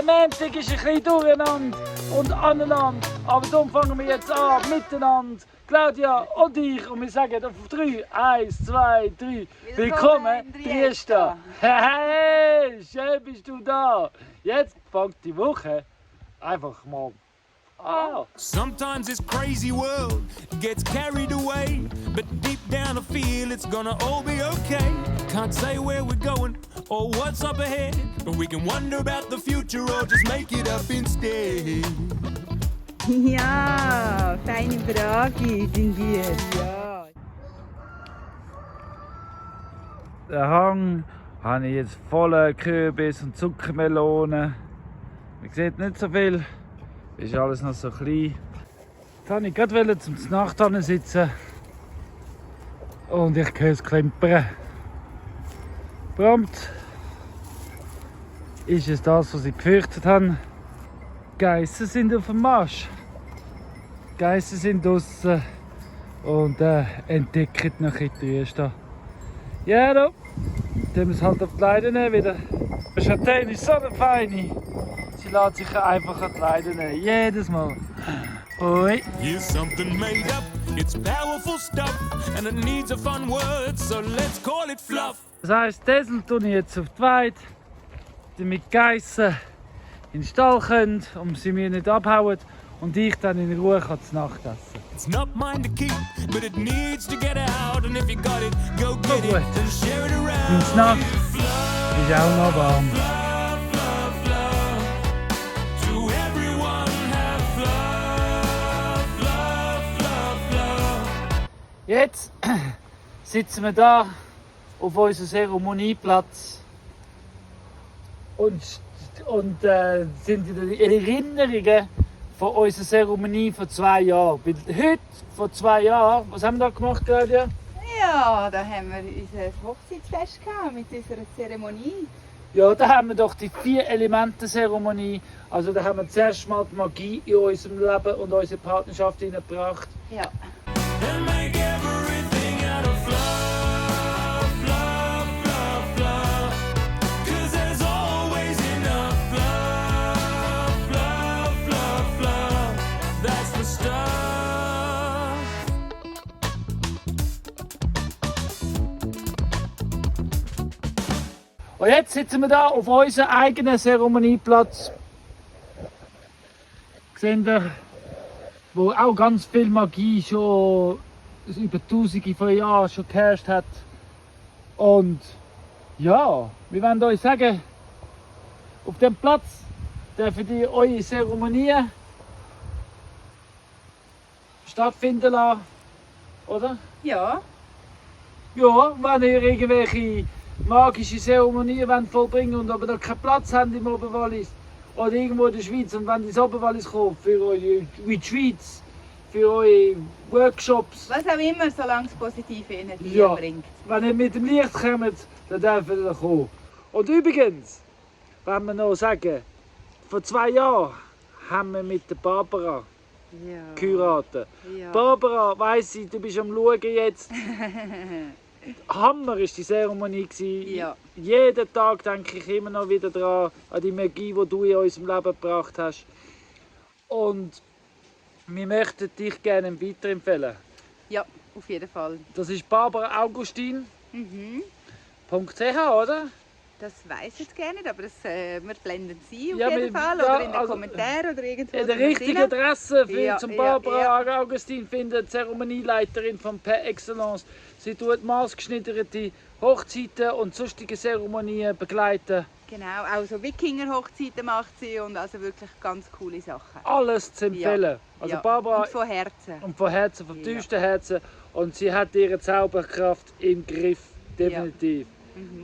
Der Montag ist ein bisschen durcheinander und aneinander. Aber darum fangen wir jetzt an, miteinander. Claudia und ich. Und wir sagen auf 3. 1, 2, 3. Willkommen, Triesta. Hey, schön bist du da. Jetzt fängt die Woche einfach mal an. Sometimes this crazy world gets carried away, but deep down I feel it's gonna all be okay. Can't say where we're going or what's up ahead, but we can wonder about the future or just make it up instead. Ja, feine Frage sind wir. Ja. Den Hang habe ich jetzt voller Kürbis und Zuckermelone. Man sieht nicht so viel, ist alles noch so klein. Jetzt wollte ich gerade zum Nacht sitzen und ich höre es klimpern. Prompt ist es das, was ich befürchtet habe. Die Geissen sind auf dem Marsch. Die Geissen sind draußen und entdecken noch ein bisschen. Ja, da tun wir es halt auf die Leine nehmen wieder. Die Châtaigne ist so eine feine. Sie lässt sich einfach an die Leine nehmen. Jedes Mal. Oi. Here's something made up, it's powerful stuff, and it needs a fun word, so let's call it fluff. Das heisst, Tesel tue ich jetzt auf die Weide, damit die Geissen in den Stall können und sie mir nicht abhauen und ich dann in Ruhe kann zu Nacht essen. It's not mine to keep, but it needs to get out, and if you got it, go get it and share it around. Und die Nacht ist auch noch warm. To everyone have love. Jetzt sitzen wir da auf unserem Zeremonieplatz und sind in den Erinnerungen von unserer Zeremonie vor 2 Jahren. Weil heute, vor 2 Jahren, was haben wir da gemacht, Claudia? Ja, da haben wir unser Hochzeitsfest gehabt mit unserer Zeremonie. Ja, da haben wir doch die 4-Elemente-Zeremonie. Also da haben wir zuerst mal die Magie in unserem Leben und unsere Partnerschaft hineingebracht. Ja. And make everything out of love, love, love, love. 'Cause there's always enough love, love, love, love. That's the stuff. Und jetzt sitzen wir da auf unserem eigenen Zeremonieplatz. Sehen wir, wo auch ganz viel Magie schon über Tausende von Jahren schon geherrscht hat. Und ja, wir wollen euch sagen, auf dem Platz dürfen die eure Zeremonien stattfinden lassen, oder? Ja. Ja, wenn ihr irgendwelche magische Zeremonien wollt vollbringen und aber noch keinen Platz habt im Oberwallis oder irgendwo in der Schweiz und wenn ins Oberwallis kommt für eure Retreats, für eure Workshops. Was auch immer, solange es positive Energie Ja, bringt. wenn ihr mit dem Licht kommt, dann dürft ihr da kommen. Und übrigens, wenn wir noch sagen, vor 2 Jahren haben wir mit der Barbara Ja. geheiratet. Ja. Barbara, weiss ich, du bist am Schauen jetzt. Hammer war die Zeremonie. Ja. Jeden Tag denke ich immer noch wieder daran, an die Magie, die du in unserem Leben gebracht hast. Und wir möchten dich gerne weiterempfehlen. Ja, auf jeden Fall. Das ist barbaraugustin.ch, Mhm. oder? Das weiss ich jetzt gar nicht, aber das, wir blenden sie auf Ja, jeden wir- Fall. ja, Oder in den also, Kommentaren oder irgendwo. Die drunter richtige rein. Adresse für, Ja, zum ja, Barbara Augustin findet die Zeremonieleiterin von Per Excellence. Sie tut maßgeschneiderte Hochzeiten und sonstige Zeremonien begleiten. Genau, auch so Wikinger-Hochzeiten macht sie und also wirklich ganz coole Sachen. Alles zu empfehlen. Also Ja. Barbara Und von Herzen. und von Herzen, vom Ja. tiefsten Herzen. Und sie hat ihre Zauberkraft im Griff, definitiv.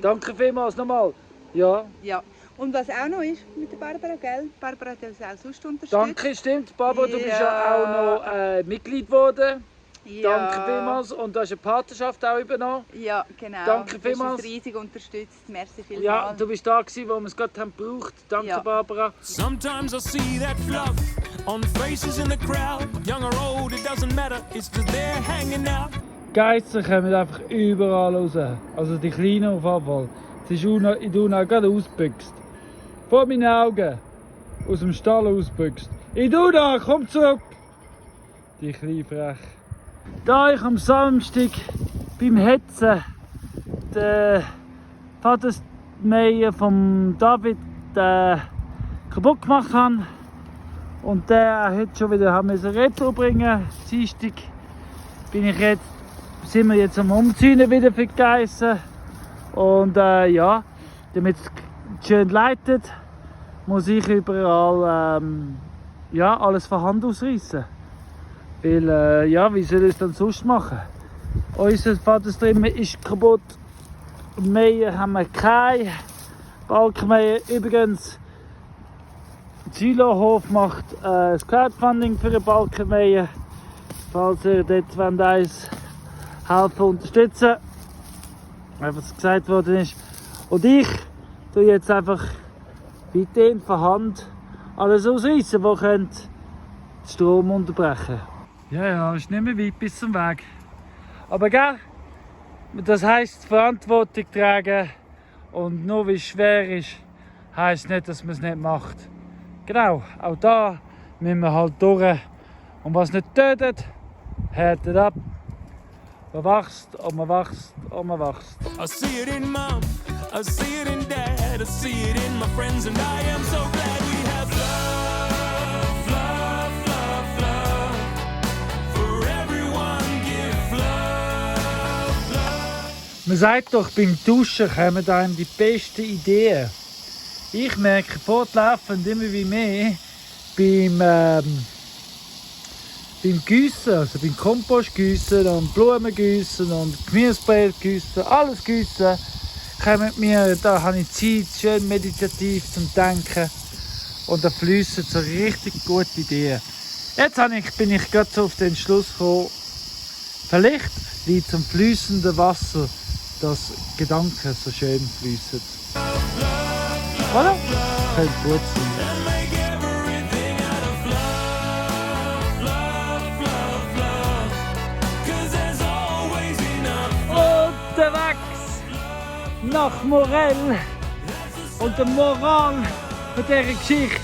Danke vielmals nochmal. Ja, Ja. Und was auch noch ist mit der Barbara, gell? Barbara hat uns auch sonst unterstützt. danke, stimmt. Barbara, du bist ja Ja. auch noch Mitglied geworden. Ja. Danke vielmals. Und du hast eine Partnerschaft auch übernommen. Ja, genau. Danke Du hast vielmals. uns riesig unterstützt. Merci vielmals. Ja, du bist da gewesen, wo wir es gerade haben gebraucht. Danke, Ja. Barbara. Sometimes I see that fluff on faces in the crowd. Young or old, it doesn't matter, it's just there hanging out. Geister kommen einfach überall raus. Also die Kleinen auf jeden Fall. Es ist in Unna gerade ausgebüxt. Vor meinen Augen. aus dem Stall ausbüchst. Ich tu da, komm zurück! Die kleine Frech. Da ich am Samstag beim Hetzen den Vatersmäher vom David kaputt gemacht habe und der hat schon wieder Retro bringen. Dienstag sind wir jetzt am Umziehen wieder für die Geissen. Und ja, damit es schön leitet, muss ich überall ja, alles von Hand ausreißen. Weil, ja, wie soll ich es dann sonst machen? Unser Vaterstrimmer ist kaputt. Mäher haben wir keinen. Balkenmäher übrigens. Zülohof macht das Crowdfunding für einen Balkenmäher. Falls ihr dort eins helfen unterstützen. Was gesagt worden ist. Und ich tue jetzt einfach weiterhin von Hand alles ausreißen, was den Strom unterbrechen. Ja, ist nicht mehr weit bis zum Weg. Aber gell, das heisst Verantwortung tragen und nur weil es schwer ist, heisst nicht, dass man es nicht macht. Genau, auch da müssen wir halt durch. Und was nicht tötet, härtet ab. Man wächst und man wächst und man wächst. I see it in mom, I see it in dad, I see it in my friends, and I am so glad we have love, love, love, love. For everyone give love, love. Man sagt doch, beim Duschen kommen einem die besten Ideen. Ich merke fortlaufend immer wie mehr beim Gießen, also beim Kompostgießen und Blumengießen und Gemüsebeet gießen, alles gießen, kommen mir, da habe ich Zeit, schön meditativ zum Denken und da fließen so richtig gute Ideen. Jetzt bin ich gerade so auf den Schluss gekommen, vielleicht liegt zum fließenden Wasser, dass Gedanken so schön fließen. Oder? Könnte gut sein. Unterwegs nach Morell. Und der Moral von dieser Geschichte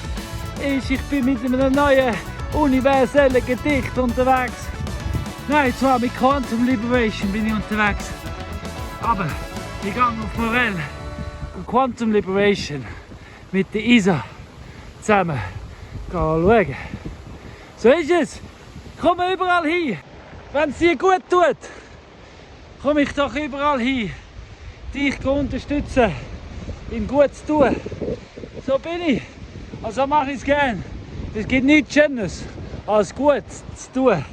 ist, ich bin mit einem neuen universellen Gedicht unterwegs. Nein, zwar mit Quantum Liberation bin ich unterwegs. Aber ich gehe auf Morell und Quantum Liberation mit der Isa zusammen schauen. So ist es. Ich komme überall hin, wenn es dir gut tut. Komme ich doch überall hin, dich unterstützen, in gut zu tun. So bin ich. Also mache ich es gern. Es gibt nichts Schönes als gut zu tun.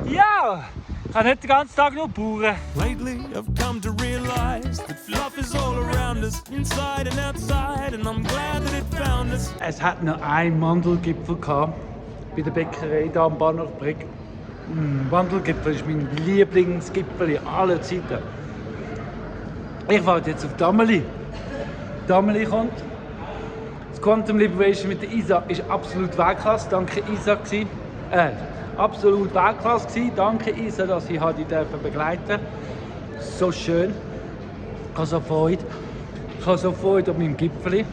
Ja! Ich kann nicht den ganzen Tag nur bauern. Lately I've come to realize that fluff is all around us, inside and outside, and I'm glad that it found us. Es hat noch einen Mandelgipfel gehabt, bei der Bäckerei hier am Bahnhofbrück. Mandelgipfel ist mein Lieblingsgipfel aller Zeiten. Ich warte jetzt auf Dameli. Dameli kommt. Das Quantum Liberation mit der Isa ist absolut Weltklasse. Danke Isa gewesen. Absolut Weltklasse gewesen. Danke Isa, dass ich die begleiten durfte. So schön. Ich habe so Freude. Ich habe so Freude an meinem Gipfel.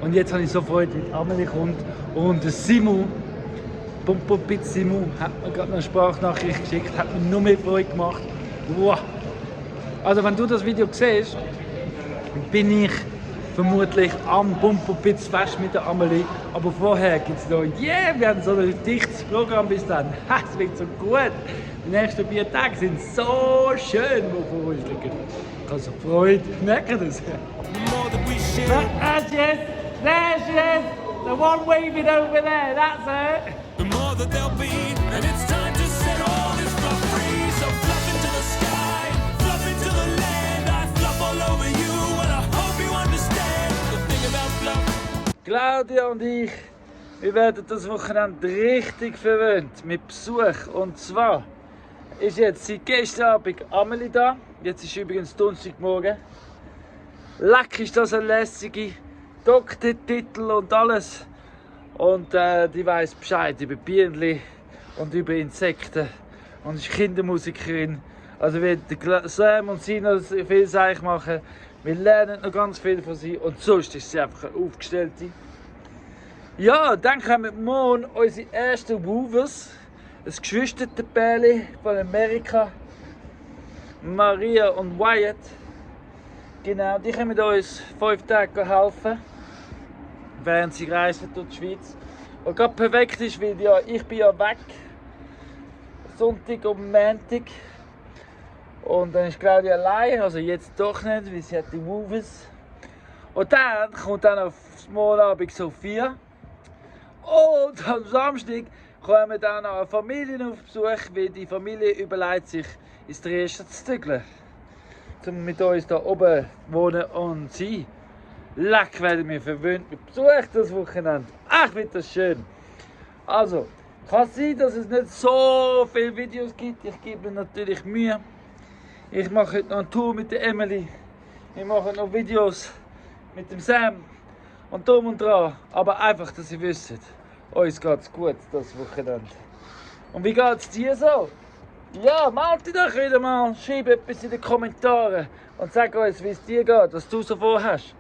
Und jetzt habe ich so Freude, wie Amelie kommt. Und Simon, Pumpopitz Simon, hat mir gerade eine Sprachnachricht geschickt. Hat mir nur mehr Freude gemacht. Wow. Also wenn du das Video siehst, bin ich vermutlich am Pumpopitz Fest mit der Amelie. Aber vorher gibt es noch, wir haben so ein dichtes Programm bis dann. Es wird so gut. Die nächsten 4 Tage sind so schön, die vor uns liegen. Ich habe so Freude. Merkt ihr das? That's it. There's it. The one waving over there. That's it. The more that there'll be, and it's time to set all this fluff free. So fluff into the sky, fluff into the land. I fluff all over you, and I hope you understand the thing about fluff. Claudia und ich, wir werden das Wochenende richtig verwöhnt mit Besuch. Und zwar ist jetzt seit gestern Abend Amelie da. Jetzt ist übrigens Donnerstagmorgen. Leck ist das eine lässige Doktortitel und alles. Und die weiss Bescheid über Bienen und über Insekten. Und ist Kindermusikerin. Also wird Sam und sie noch viel Seich machen. Wir lernen noch ganz viel von sie. Und sonst ist sie einfach eine Aufgestellte. Ja, dann kommen morgen unsere ersten Woovers. Ein Geschwisterpärchen von Amerika. Maria und Wyatt. Genau, die kommen uns 5 Tage helfen. Während sie reisen durch die Schweiz. Was gerade perfekt ist, weil ja, ich bin ja weg. Sonntag und Montag. Und dann ist Claudia allein, also jetzt doch nicht, weil sie hat die Woovers. Und dann kommt dann auf Morgenabend Sophia. Und am Samstag kommen dann noch eine Familie auf Besuch, weil die Familie überlegt sich, ins Dresden zu zügeln. Um mit uns hier oben wohnen und sein. Leck, werden wir verwöhnt mit Besuch das Wochenende. Ach, wird das schön. Also, kann sein, dass es nicht so viele Videos gibt. Ich gebe mir natürlich Mühe. Ich mache heute noch eine Tour mit der Emily. Wir machen noch Videos mit dem Sam. Und drum und dran. Aber einfach, dass ihr wisst, uns geht's gut das Wochenende. Und wie geht's dir so? Ja, meld dich doch wieder mal. Schreib etwas in die Kommentare. Und sag uns, wie es dir geht, was du so vorhast.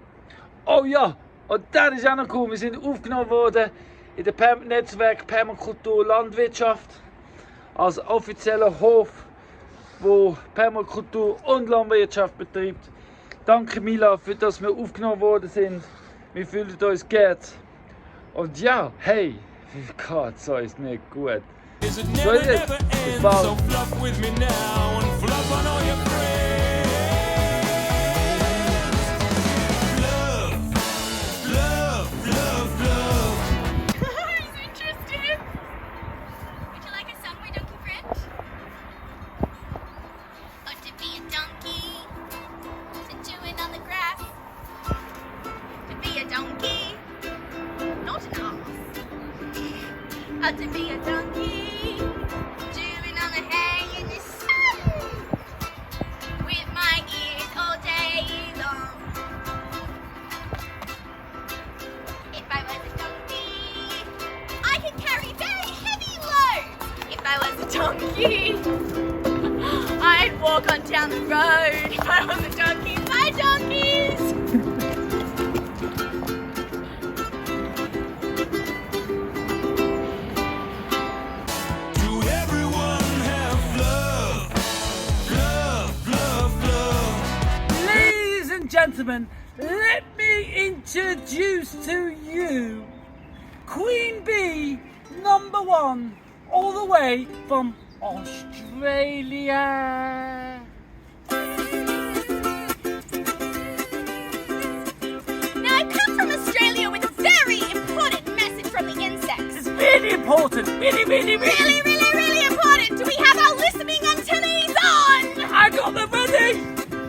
Oh ja, und das ist auch noch cool. Wir sind aufgenommen worden in dem Netzwerk Permakultur Landwirtschaft. Als offizieller Hof, wo Permakultur und Landwirtschaft betreibt. Danke Mila, für dass wir aufgenommen worden sind. Wir fühlen uns geehrt. Und ja, hey, wie geht's uns nicht gut? Is it So never, is it. never It's ends? about- So fluff with me now and fluff on all your friends. Love, love, love, love. Who's interested? Would you like a song, my donkey friend? Oh, to be a donkey, to chew it on the grass. To be a donkey, not an ass. Oh, to be a donkey, chewing on the hay in the sun. With my ears all day long. If I was a donkey, I could carry very heavy loads. If I was a donkey, I'd walk on down the road. If I was a donkey, bye donkeys! Do everyone have love, love, love, love? Ladies and gentlemen, let me introduce to you Queen Bee #1, all the way from Australia. Now I come from Australia with a very important message from the insects. It's really important, really, really, really. Really, really, really important. Do we have our listening antennaes on? I got them ready.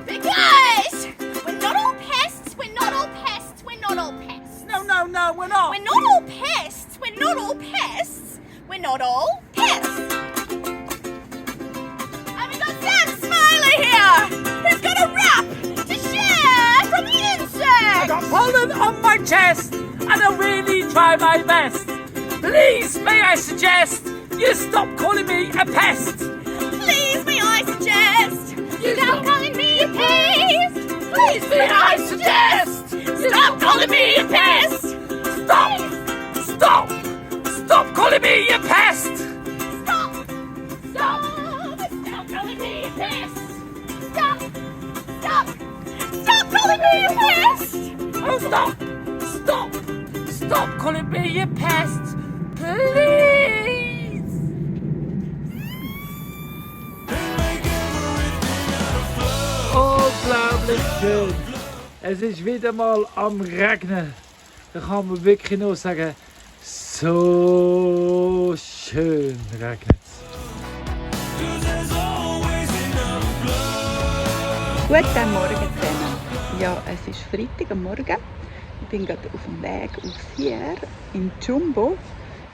Because we're not all pests, we're not all pests, we're not all pests. No, no, no, we're not. We're not all pests, we're not all pests, we're not all pests. And we got Sam Smiley here, who's got a rap to share from the I insects. got pollen on my chest, and I really try my best. Please, may I suggest you stop calling me a pest. Please, may I suggest, stop calling me a pest. Please, may I suggest, stop calling me a pest. Stop! Stop! Stop calling me a pest! Stop! Stop! Stop calling me a pest! Stop! Stop! Stop calling me a pest! Oh, stop! Stop! Stop calling me a pest! Please! Make everything out of love. Unglaublich schön! Es ist wieder mal am Regnen. Da kann man wirklich nur sagen, so schön regnet es. 'Cause there's always enough love. Guten Morgen zusammen. Ja, es ist Freitag am Morgen. Ich bin gerade auf dem Weg aufs Hier in Jumbo,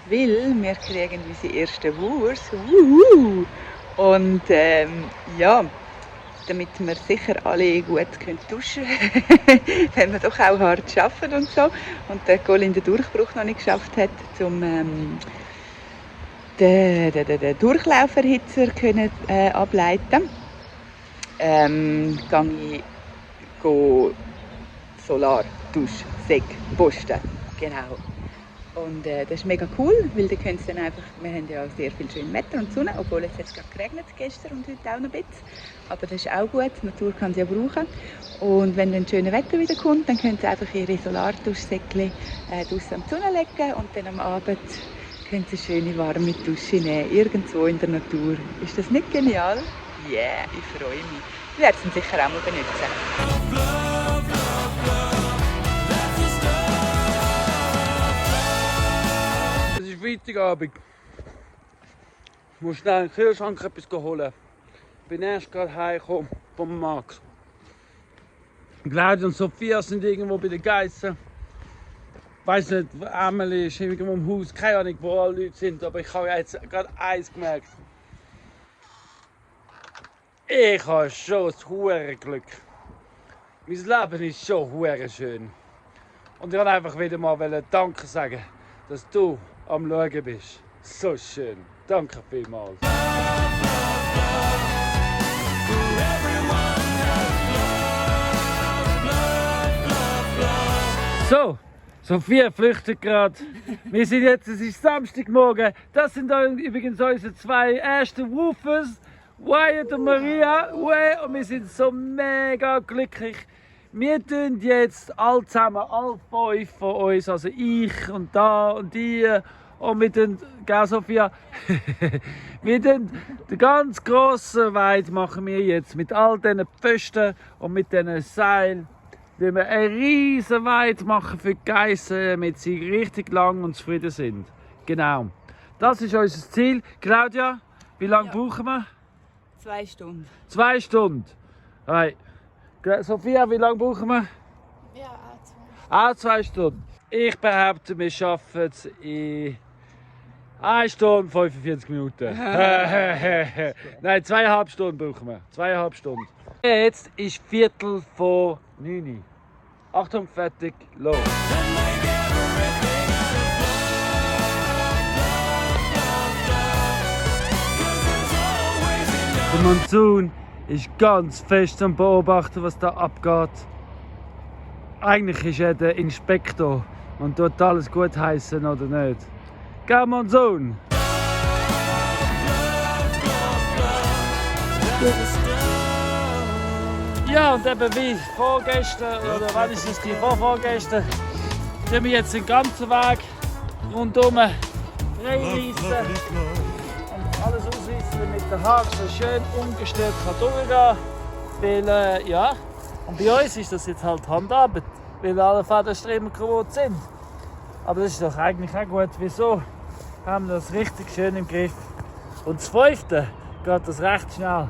weil wir kriegen unsere ersten Wurst. Und ja, damit wir sicher alle gut duschen können, wenn wir doch auch hart arbeiten und so. Und der Colin den Durchbruch noch nicht geschafft hat, um den Durchlauferhitzer können, ableiten, gehe ich Solarduschsäcke posten. Genau. Und das ist mega cool, weil da könnt dann einfach, wir haben ja sehr viel schönes Wetter und Sonne, obwohl es jetzt gerade geregnet gestern und heute auch noch ein bisschen. Aber das ist auch gut, die Natur kann sie ja brauchen. Und wenn dann schönes Wetter wieder kommt, dann könnt ihr einfach ihre Solarduschsäckchen draussen an die Sonne legen und dann am Abend könnt ihr eine schöne warme Dusche nehmen, irgendwo in der Natur. Ist das nicht genial? Yeah, ich freue mich. Ich werde es sicher auch mal benutzen. Es ist Freitagabend. Ich muss schnell in den Kühlschrank etwas holen. Ich bin erst gerade heimgekommen vom Max. Claudia und Sophia sind irgendwo bei den Geissen. Ich weiss nicht, Emily ist irgendwo im Haus. Keine Ahnung, wo alle Leute sind. Aber ich habe jetzt gerade eins gemerkt. Ich habe schon das hure Glück. Mein Leben ist schon hure schön. Und ich wollte einfach wieder mal Danke sagen, dass du am Schauen bist. So schön. Danke vielmals. So, Sophia flüchtet gerade. Wir sind jetzt, es ist Samstagmorgen. Das sind übrigens unsere zwei ersten Woofers. Wyatt und Maria. Und wir sind so mega glücklich. Wir tun jetzt alle zusammen, alle 5 von uns, also ich und da und die. Und wir tun, gell Sophia? Wir tun den ganz grossen Weid machen wir jetzt mit all diesen Pfosten und mit diesen Seilen. Wir wir einen riesen Weid machen für die Geissen, damit sie richtig lang und zufrieden sind. Genau. Das ist unser Ziel. Claudia, wie lange brauchen wir? 2 Stunden. 2 Stunden. Hey. Sophia, wie lange brauchen wir? Ja, auch 2 Stunden. Ich behaupte, wir schaffen es in 1 Stunde 45 Minuten. Nein, 2,5 Stunden brauchen wir. 2,5 Stunden. Jetzt ist 8:45. Achtung, fertig, los. Der Monsun ist ganz fest am Beobachten, was da abgeht. Eigentlich ist er der Inspektor und tut alles gut heißen oder nicht. Gell, Monsun? Ja, und eben wie vorgestern, oder wann ist es die vorgestern, sind wir jetzt den ganzen Weg rundum reinreißen und alles ausreißen, damit der Hag so schön ungestört durchgehen kann. Weil, ja, und bei uns ist das jetzt halt Handarbeit, weil alle Federstreben kaputt sind. Aber das ist doch eigentlich auch gut. Wieso haben wir das richtig schön im Griff? Und das 5. geht das recht schnell.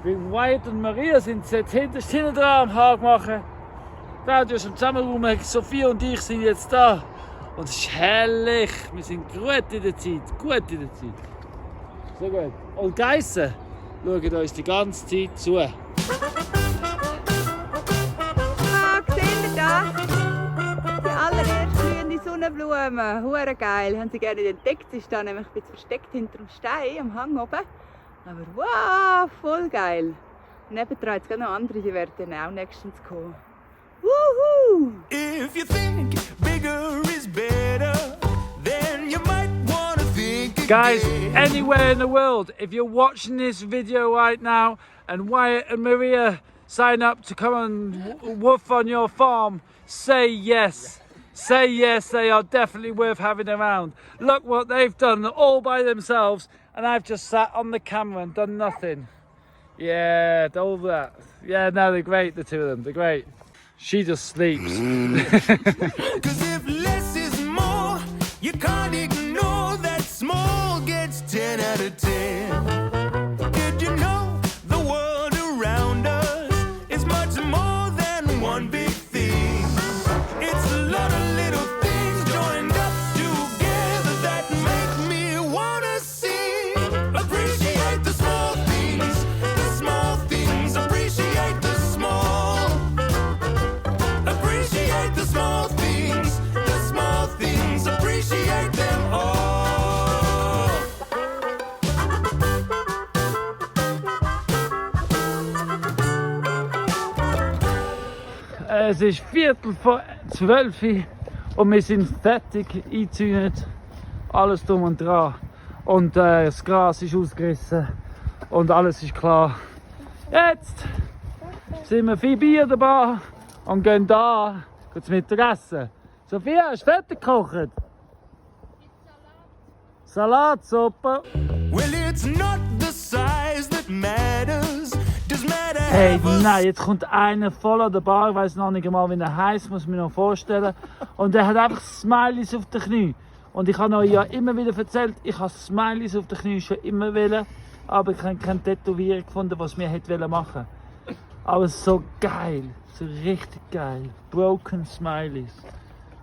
Weil Wyatt und Maria sind jetzt hinten dran am Hag machen. Claudia ist im Zusammenraum, Sophie und ich sind jetzt da. Und es ist herrlich. Wir sind gut in der Zeit. Gut in der Zeit. So gut. Und die Geissen schauen uns die ganze Zeit zu. Ah, seht ihr das? Die allererste blühende Sonnenblume. Hure geil. Haben sie gerne entdeckt. Sie ist da nämlich ein bisschen versteckt hinter dem Stein am Hang oben. Aber wow, voll geil. Nebendran jetzt noch andere, die werden dann auch nächstens kommen. Woohoo! If you think bigger is better, then you might want to think again. Guys, anywhere in the world, if you're watching this video right now and Wyatt and Maria sign up to come and woof on your farm, say yes. Say yes, they are definitely worth having around. Look what they've done all by themselves, and I've just sat on the camera and done nothing. Yeah, all that. Yeah, no, they're great, the two of them, they're great. She just sleeps. 'Cause if less is more, you can't ignore that small gets 10 out of 10. Did you know the world around us is much more than one big thing? It's a lot of little things joined up together that make me wanna sing. Appreciate the small things, appreciate the small. Appreciate the small things, appreciate them all. Es ist 11:45 Und wir sind fertig eingezäunt. Alles drum und dran. Und das Gras ist ausgerissen. Und alles ist klar. Jetzt sind wir 4 Bier dabei und gehen da zum Mittagessen. Sophia, hast du fertig gekocht? Salatsuppe. Well, it's not the size that matters. Does matter Hey, have a nein, jetzt kommt einer voll an der Bar. Ich weiss noch nicht einmal, wie er heisst, muss ich mir noch vorstellen. Und der hat einfach Smileys auf den Knien. Und ich habe euch ja immer wieder erzählt, ich habe Smileys auf den Knien schon immer wollen. Aber ich habe keine Tätowierung gefunden, was mir hätte machen wollen. Aber so geil, so richtig geil. Broken Smileys.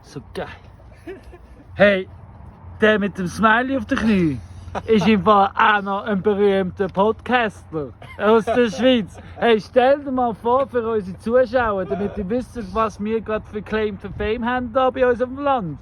So geil. Hey, der mit dem Smiley auf den Knie ist im Fall auch noch ein berühmter Podcaster aus der Schweiz. Hey, stell dir mal vor für unsere Zuschauer, damit ihr wisst, was wir gerade für Claim for Fame haben hier bei uns auf dem Land.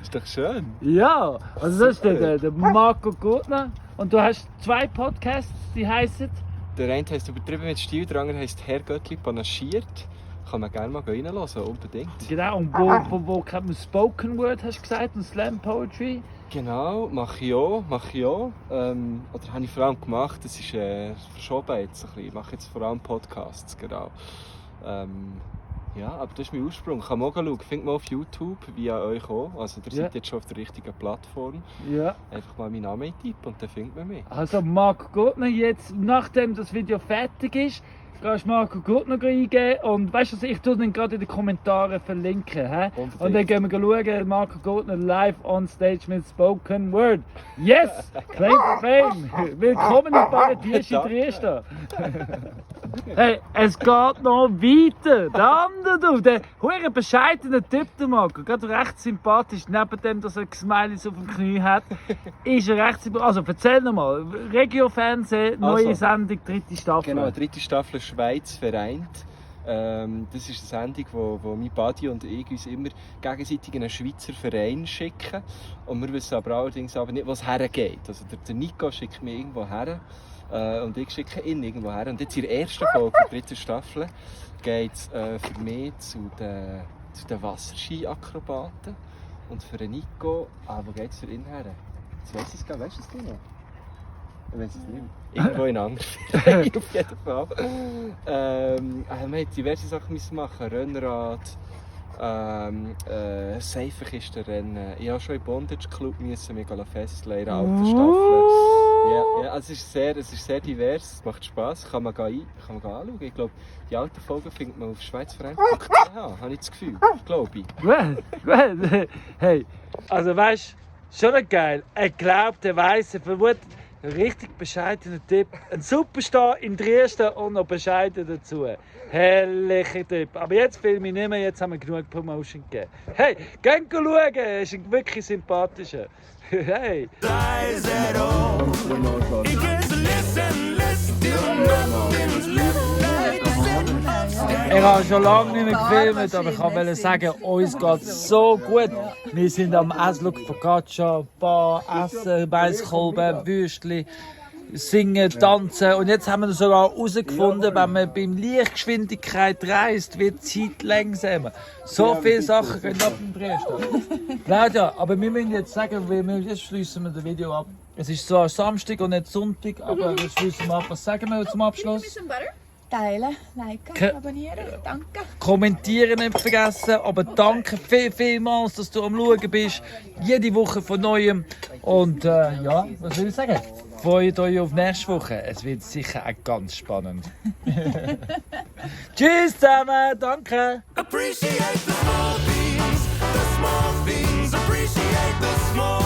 Ist doch schön. Ja, also das ist der Marco Gurtner. Und du hast 2 Podcasts, die heissen? Der eine heisst «Übertrieben mit Stil», der andere heisst «Herr Göttli panaschiert». Kann man gerne mal reinhören, unbedingt. Genau, und wo kennt man Spoken Word, hast du gesagt, und Slam Poetry? Genau, mache ich auch. Oder habe ich vor allem gemacht, das ist verschoben jetzt ein bisschen. Ich mache jetzt vor allem Podcasts, genau. Ja, aber das ist mein Ursprung. Kann man auch schauen. Findet man auf YouTube, wie euch auch. Also ihr seid jetzt schon auf der richtigen Plattform. Ja. Einfach mal meinen Namen eintippen und dann findet man mich. Also Marco Gurtner, jetzt, nachdem das Video fertig ist, kannst du Marco Gurtner eingeben und weißt du, ich tue den gerade in den Kommentaren verlinken. He? Und dann gehen wir schauen, Marco Gurtner live on stage mit Spoken Word. Yes! Claim for Fame! Willkommen im Paradies in Triester! Hey, es geht noch weiter! Der andere, der hure bescheidene Typ, der Marco, gerade recht sympathisch, neben dem, dass er Smileys auf dem Knie hat, ist er recht sympathisch. Also erzähl nochmal, Regio-Fernsehen, neue Sendung, 3. Staffel. Genau, 3. Staffel Schweiz vereint. Das ist eine Sendung, wo mein Buddy und ich uns immer gegenseitig in einen Schweizer Verein schicken. Und wir wissen aber allerdings nicht, wo es hergeht. Also der Nico schickt mich irgendwo her und ich schicke ihn irgendwo her. Und jetzt in der ersten Folge der 3. Staffel geht es für mich zu den Wasserski-Akrobaten. Und für den Nico, wo geht es für ihn her? Jetzt weiss ich es gar nicht, weißt du es noch? Ich weiß es nicht mehr. Irgendwo in anderen Verein auf jeden Fall. Wir mussten diverse Sachen machen. Rennrad, Seifenkistenrennen. Ich habe schon im Bondage Club mich festlegen, alte Staffel. Ja, also es ist sehr divers, es macht Spass, kann man anschauen. Ich glaube, die alten Folgen findet man auf schweizverein.ch, habe ich das Gefühl, glaube ich. Gut. Hey, also weißt du, schon noch geil. Er glaubt, er weiss, er vermutet. Ein richtig bescheidener Typ. Ein Superstar in Dresden und noch bescheiden dazu. Herrlicher Typ. Aber jetzt filme ich nicht mehr, jetzt haben wir genug Promotion gegeben. Hey, geht schauen, er ist ein wirklich sympathischer. Hey. Ich habe schon lange nicht mehr gefilmt, aber ich wollte sagen, uns geht es so gut. Wir sind am Esluk Focaccia, Bar, Essen, Weisskolben, Würstchen, Singen, Tanzen. Und jetzt haben wir sogar herausgefunden, wenn man bei Lichtgeschwindigkeit reist, wird die Zeit langsamer. So viele Sachen gehen ab im Dresden. Claudia, aber wir müssen jetzt sagen, jetzt schließen wir das Video ab. Es ist zwar Samstag und nicht Sonntag, aber jetzt schließen wir ab. Was sagen wir zum Abschluss? Teilen, liken, abonnieren, danke. Kommentieren nicht vergessen, aber danke vielmals, dass du am Schauen bist. Jede Woche von Neuem. Und ja, was will ich sagen? Freut euch auf nächste Woche. Es wird sicher auch ganz spannend. Tschüss zusammen, danke. Appreciate the small things, appreciate the small